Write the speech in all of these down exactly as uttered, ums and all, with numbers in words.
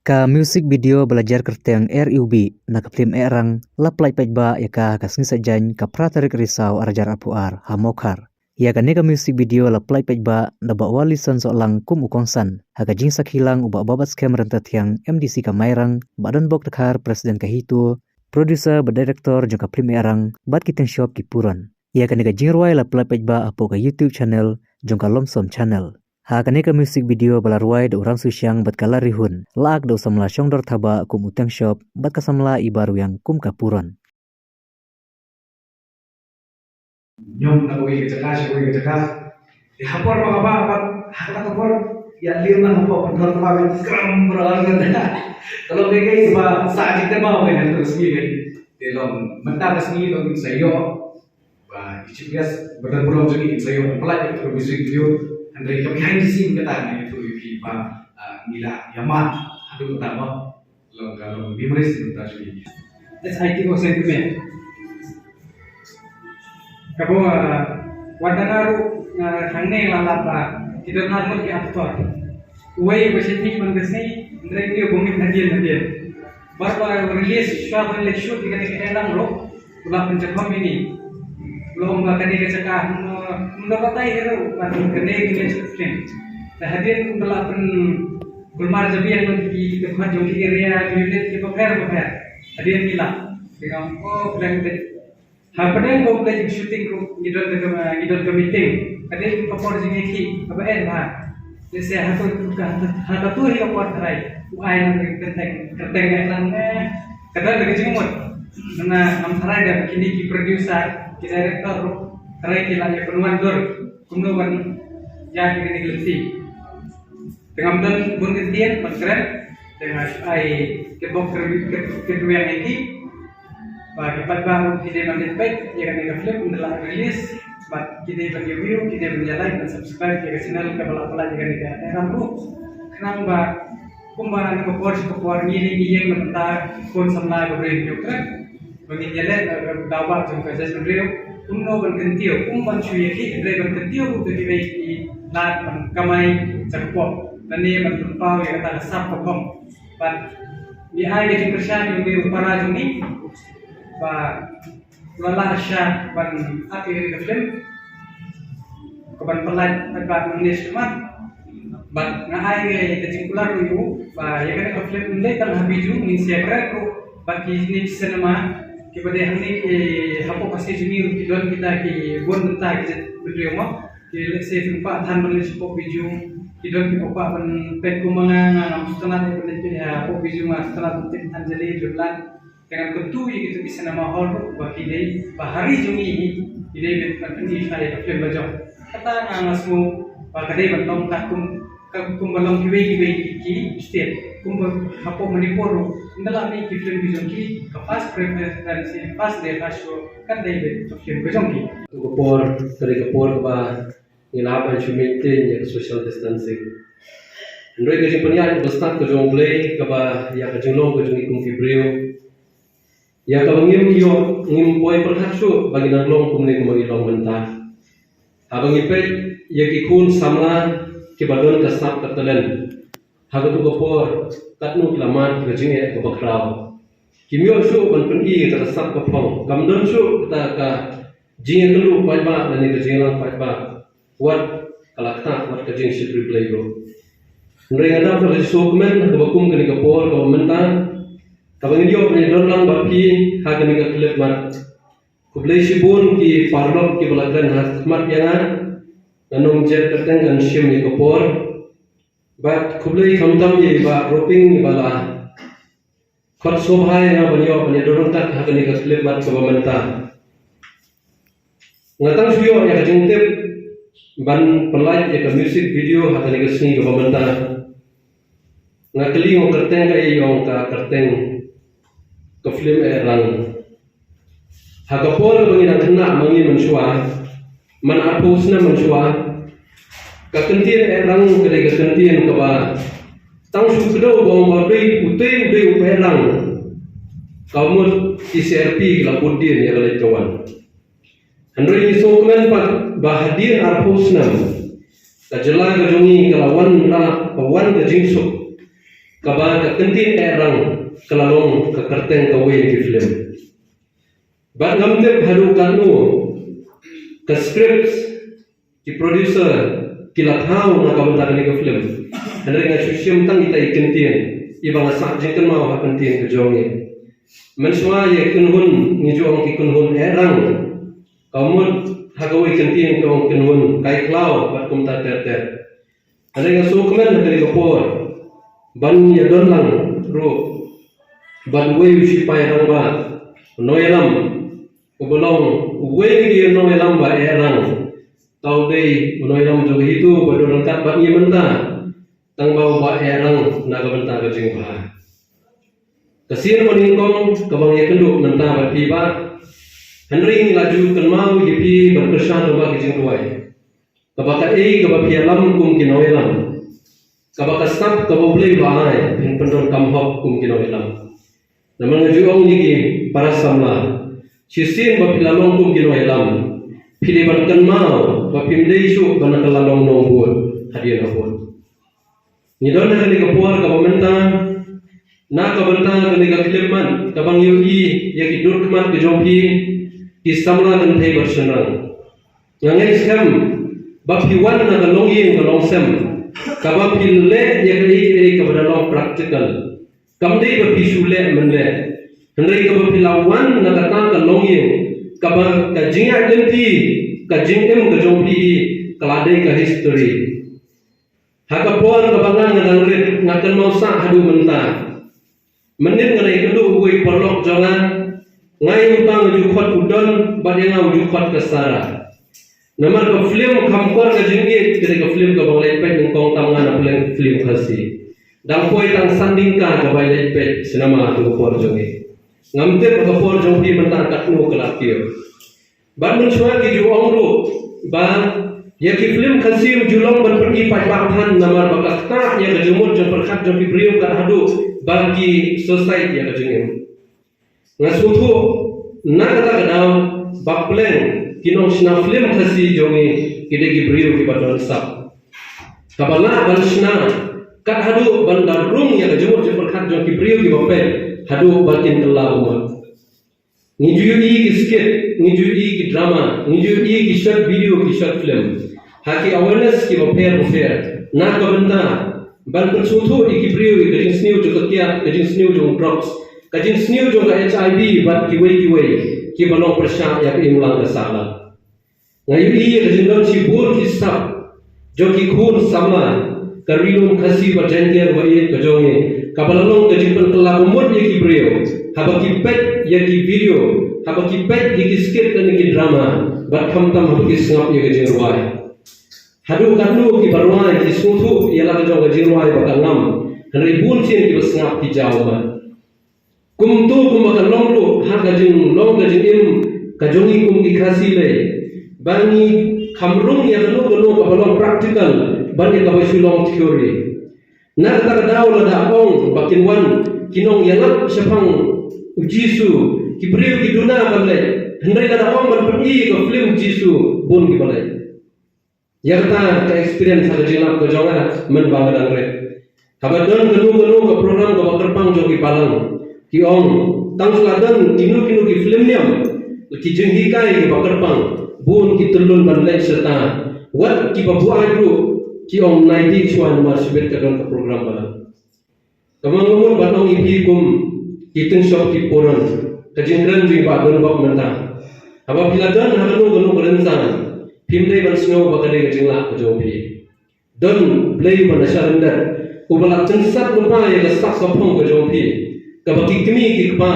Ka music video ba la jer kyrteng R U B na ka phlim Ehrang la pyllait paidbah ïa ka ha ka sngi Saitjaiñ ka phra tarik Risaw arhajar arphew ar ha Mawkhar. Ïa kane ka music video la pyllait paidbah da Bah Walison Sohlang kum u kongsan, ha ka jingsakhi lang u Bah Babatskhem Ryntathiang, M D C ka Mairang, Bah Donbok Dkhar, President ka HITO, producer bad director jong ka phlim Ehrang, bad ki teng shop ki puron. Ïa kane ka jingrwai la pyllait paidbah hapoh ka YouTube channel jong ka Lomsom Channel. Ha kane ka music video ba la rwai da u Ramsui Shyang bad ka Larihun, la act da u samla Shongdor Thabah kum u teng shop bad ka samla Iba Rwiang kum ka puron. Ñiom na kawei ka jaka sha kawei ka jaka. Te ha por ba nga bah, ha kata ka por ïa lem na hapoh pynthor ba nga kram bra ngan. Ka long kaei kaei ba sah jingtema ba ngan tu sngi kan. Te long mynta ka sngi long sa ïoh ba i chief guest ba don burom jong ngi in sa ïoh pyllait ïa ka music video. Hynrei ka behind the scene kata ngi ïathuh ïa phi ba, ah, ngi la ïa mad haduh kata ba long ka long memories mynta jong ngi. S I T O Sen Kmie. Kaba, ah, wat na ruh, ah, hangne la lap ba ki don arngut ki actor. Uwei ba shait mih man ka sngi, hynrei uwei ba mih hadien hadien. Bar ba release shuwa ban leit shoot ïa kane ka Ehrang ruh u la pynjakhom ïa ngi. U la ong ba kane ka jaka hum, hum da batai hi ruh ban kane ka leit shoot film. Te hadien u la pynkulmar jabieng bad ki dkhot jong ki area, ki unit ki bapher bapher. Hadien ngi la. Te nga ong, oh, pdeng pdeng. Hapdeng ba u leit shooting ruh ngi don ka, ngi don ka meeting. Ka dei ka por jingïakhih kaba eh bha. Lehse ha ka, ha katu hi ka por tharai u ai na ka kyrteng, kyrteng eh lang, eh, ka don ka jingmut. Nga ngam tharai da kine ki producer, ki director ruh tharai ki la ïa pynwan dur kumno ban ïa kine ki lynti. Te ngam don bun kyntien ban kren, te nga shu ai kitbok kyrwiang ïa ki. Ba ki paidbah ruh ki dei ban leit peit ïa kane ka film ynda la release, bad ki dei ban ïa view, ki dei ban ïa like, ban subscribe ïa ka channel kaba la pyllait ïa kane ka Ehrang ruh. Khnang ba kumba na ka por sha ka por ngi dei ngi ïeng na bynta khun samla ka briew Ukraine. Ba ngin ïaleh, eh, daw ba jong ka jaitbynriew kumno ban kyntiew, kum ban shu ïakhih, hynrei ban kyntiew ruh da kiwei ki lad ban kamai jaka pop lane ban pynpaw ïa kata ka sap ka phong. Bad ngi ai ka jingkyrshan ïa u para jong ngi ba u la lah sha ban act ïa ka film. Ka ban pyllait bad bad nang ne shmat. Bad nga ai ka jingkular ruh ïa u ba ïa kane ka film ym dei tang ha Bijou, ngin sa ïakren ruh bad kine ki cinema kiba dei hangne, eh, hapoh Khasi jong ngi ruh ki don kita ki bun bynta ki jaitbynriew mo. Ki lehse phim pat than ban leit shapoh Bijou, ki don kiba pat ban peit kum ma nga, nga ngam sngewtynnat ban leit peit hapoh Bijou, nga sngewtynnat ban peit Anjali, Dreamland. Te ngan kyntu ïa kito ki cinema hall ruh ba ki dei ba ha ri jong ngi hi ki dei ban pyni ïa ka film la jong. Kata nga nga sngew ba ka dei ban long kat kum, kat kum ba long kiwei kiwei ki state. Kumba hapoh Manipur ruh ynda la mih ki film ki jong ki, ka first preference, first day first show kan dei ban ka film ka jong ki. Ka por, ka dei ka por kaba ngi lah ban shu maintain ïa ka social distancing. Hynrei ka jingpynïaid kaba stad ka jong U Blei kaba ïa ka jinglong ka jong ngi kum ki briew, ïa kaba ngim ïoh, ngim poi pyrkhat shuh ba ngi nang long kumne kumba ngi long mynta. Haba ngi peit ïa ki khun samla kiba don ka sap ka talent, ha katu ka por katno ki la mad ka jingeh kaba khraw. Kim ïoh shuh ban pyni ïa ka sap ka phong, kam don shuh kata ka jingïakynduh paidbah lane ka jingïalang paidbah. Wat ka la ktah, wat ka jingshakri Blei ruh. Hynrei nga dap ka jingsngewkmen kaba kum kane ka por kaba mynta kaba ngin ïoh ban ïadon lang bad phi ha kane ka khyllipmat. Khublei shibun ki paralok kiba la kren ha khmat ïa nga. Ngan ym jer kyrteng, ngan shim ïa ka por. Bad khublei khamtam ïa i Bah Roping iba la khot sngewbha ïa nga ban ïoh ban ïadon ryngkat ha kane ka khyllipmat kaba mynta. Nga tang shu ïoh ïa ka jingtip ban pyllait ïa ka music video ha kane ka sngi kaba mynta. Nga kylli, nga ong kyrteng kaei, ong ka kyrteng ka film Ehrang. Ha ka por ba ngi dang khynnah ma ngi mynshuwa, man arphew snem mynshuwa, ka kyntien Ehrang ka dei ka kyntien kaba tang shu kdew ba ong ba dei utei, dei u Ehrang. Ka mut ki C R P ki la bud dien ïa ka leit ka wan. Hynrei ngi sngewkmen pat ba hadien arphew snem ka jylla ka jong ngi ka la wan, la ka wan ka jingsuk. kaba ka kyntien eh rang ka la long ka kyrteng kawei ki film. Bad ngam tip haduh katno ka script ki producer ki la thaw na ka bynta kane ka film. Hynrei nga shu shim tang ita i kyntien iba nga sah jingkynmaw ha kyntien ka jong ngi. Mynshuwa ïa kynhun ngi ju ong ki kynhun eh rang. Ka mut ha kawei kyntien ka ong kynhun kai khlaw bad kumta ter ter. Hynrei nga sngewkmen ha kane ka por ban ïa don lang ruh bad uwei u shipai rangbah, u nongïalam, uba long uwei na ki nongïalam ba eh rang. Tang dei u nongïalam jong ka HITO ba don ryngkat bad ngi mynta, tang ba uba eh rang na ka bynta ka jingbha. Ka sien ba nyngkong kaba nga ïakynduh mynta bad phi Bah, hynrei ngi la ju kynmaw ïa phi ban kyrshan lyngba ki jingduwai. Kaba kaei kaba phi ïalam kum ki nongïalam? Kaba ka sap kaba U Blei u la ai, phin pyndonkam hok kum ki nongïalam. Namar nga ju ong ïa ki para samla, shisien ba phi la long kum ki nongïalam, phi dei ban kynmaw ba phim dei shuh ban kylla long nongbud hadien habud. Ngi don ha kane ka por kaba mynta, na ka bynta kane ka khyllipmat kaba ngi ïohi ïa ki dur khmat ka jong phi, ki samla kynthei bad shynrang. Nga ngeit skhem ba phi wan na ka longïing ka longsem kaba phi leh ïa kaei kaei kaba da long practical. Kam dei ba phi shu leh mynleh, hynrei kaba phi la wan na kata ka longïing kaba ka jingïaid lynti, ka jingim ka jong phi ka la dei ka history. Ha ka por kaba nga nga dang rit nga kynmaw sah haduh mynta. Mynnin nga dei kynduh uwei u paralok jong nga, nga ïa uta nga ju khot u Don bad ïa nga u ju khot ka Sara. Namar ka film Kham Kor Ka Jingïeit ka dei ka film kaba nga leit peit nyngkong tam nga na pdeng film Khasi. Dang poi tang san ding ka kaba leit peit cinema ha ka por jong ngi. Ngam tip ha ka por jong phi mynta katno ka la kiew. Bad mynshuwa ki ju ong ruh ba ïa ki film Khasi ym ju long ban pynïaid paidbah than namar ba ka ktah ïa ka jingmut jingpyrkhat jong ki briew kat haduh ba ki suicide ïa ka jingim. Nga sngewthuh na kata ka daw ba pleng ki nongshna film Khasi jong ngi ki dei ki briew kiba don sap, kaba lah ban shna kat haduh ban da rung ïa ka jingmut jingpyrkhat jong ki briew kiba peit haduh ba kin kylla ummat. Ngi ju ïohi ki skit, ngi ju ïohi ki drama, ngi ju ïohi ki short video, ki short film ha ki awareness kiba pher bapher na ka bynta ban pynsngewthuh ïa ki briew ïa ka jingsniew jong ka kiad, ka jingsniew jong drugs, ka jingsniew jong ka HIV bad kiwei kiwei kiba long pyrshah ïa ka imlang ka sahlang. Nga ïohi ïa ka jingdon shibun ki sap jong ki khun samla ka Ri Lum Khasi bad Jaiñtia ba ïeit ka jong ngi, kaba la long ka jingpynkylla ba mut ïa ki briew haba ki peit ïa ki video, haba ki peit ïa ki skit lane ki drama, bad khamtam haba ki sngap ïa ka jingrwai. Haduh katno kiba rwai ki sngewthuh ïa la ka jong ka jingrwai ba ka ngam, hynrei bun sien kiba sngap ki jaw ummat. Kumto kumba ka long ruh ha ka jinglong ka jingim ka jong ngi kum ki Khasi lei, ba ngi kham rung ïa kano kano kaba long practical ban ïa kaba shu long theory. Na kata ka daw lada ong ba kin wan ki nongïalap shaphang u Jisu, ki briew ki duna ban leit, hynrei lada ong ban pyni ka film Jisu, bun kiba leit. Ïa kata ka experience ha ka jinglap ka jong nga mynba nga dang rit. Haba don kano kano ka program kaba kyrpang jong ki balang, ki ong tang shu la don kino kino ki film niam, ki jinghikai kiba kyrpang, bun ki tyllun ban leit shata. Wat kiba buaid ruh ki ong nai dih shuwa namar shibit ka don ka program balang. Kaba nga mut ban ong ïa phi kum ki tyngshop ki puron, ka jingkren jong i Bah Donbok mynta, haba phi la don ha kano kano ka rynsan, phim dei ban sngew ba ka dei ka jinglah ka jong phi. Don Blei uba na sha lyndet, uba la tyngsat lypa ïa ka sak ka phong ka jong phi, kaba ki kmie ki kpa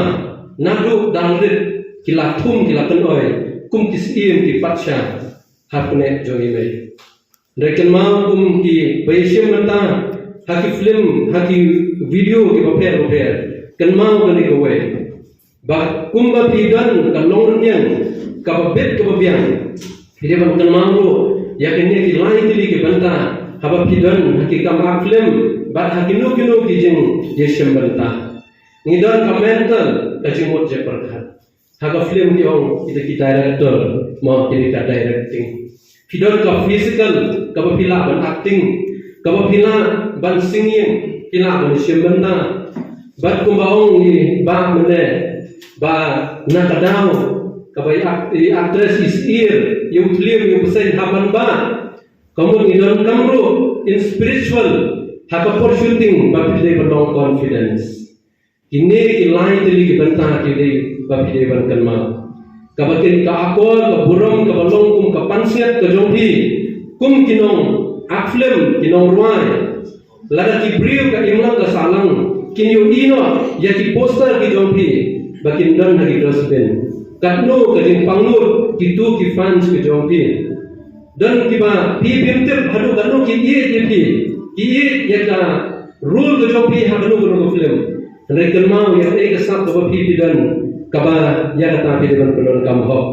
naduh dang rit ki la thum ki la kynoi kum ki syiem ki patsha ha pneh jong i mei. Hynrei kynmaw kum kiba ïashim bynta ha ki film, ha ki video kiba pher bapher, kynmaw kane kawei, ba kumba phi don ka longrynïeng kaba bit kaba biang, phi dei ban kynmaw ruh ïa kine ki lai tylli ki bynta haba phi don ha ki kam act film bad ha kino kino ki jingïashim bynta. Ngi don ka mental, ka jingmut jingpyrkhat. Ha ka film ki ong kita ki director, mo kine ka directing. Phi don ka physical kaba phi lah ban acting, kaba phi lah ban singing, ki lah ban shim bynta. Bad kumba ong i Bah mynne, ba na ka daw kaba i act-, i actress i syier, i u thliem, i u bseiñ, hap ban bah. Ka mut ngi donkam ruh in spiritual ha ka por shooting, ba phi dei ban long confidence. Kine ki lai tylli ki bynta ki dei ba phi dei ban kynmaw. Kaba kin ka akor, ka burom, kaba long kum ka pansngiat ka jong phi, kum ki nong act film, ki nongrwai. Lada ki briew ka imlang ka sahlang kin ïohi noh ïa ki poster ki jong phi, ba kin don ha ki dustbin. Katno ka jingpangnud kito ki fans ki jong phi. Don kiba phi phim tip haduh katno ki ïeit ïa phi, ki ïeit ïa ka role ka jong phi ha kano kano ka film. Hynrei kynmaw ïa kaei ka sap kaba phi phi don, kaba ïa kata phi dei ban pyndonkam hok.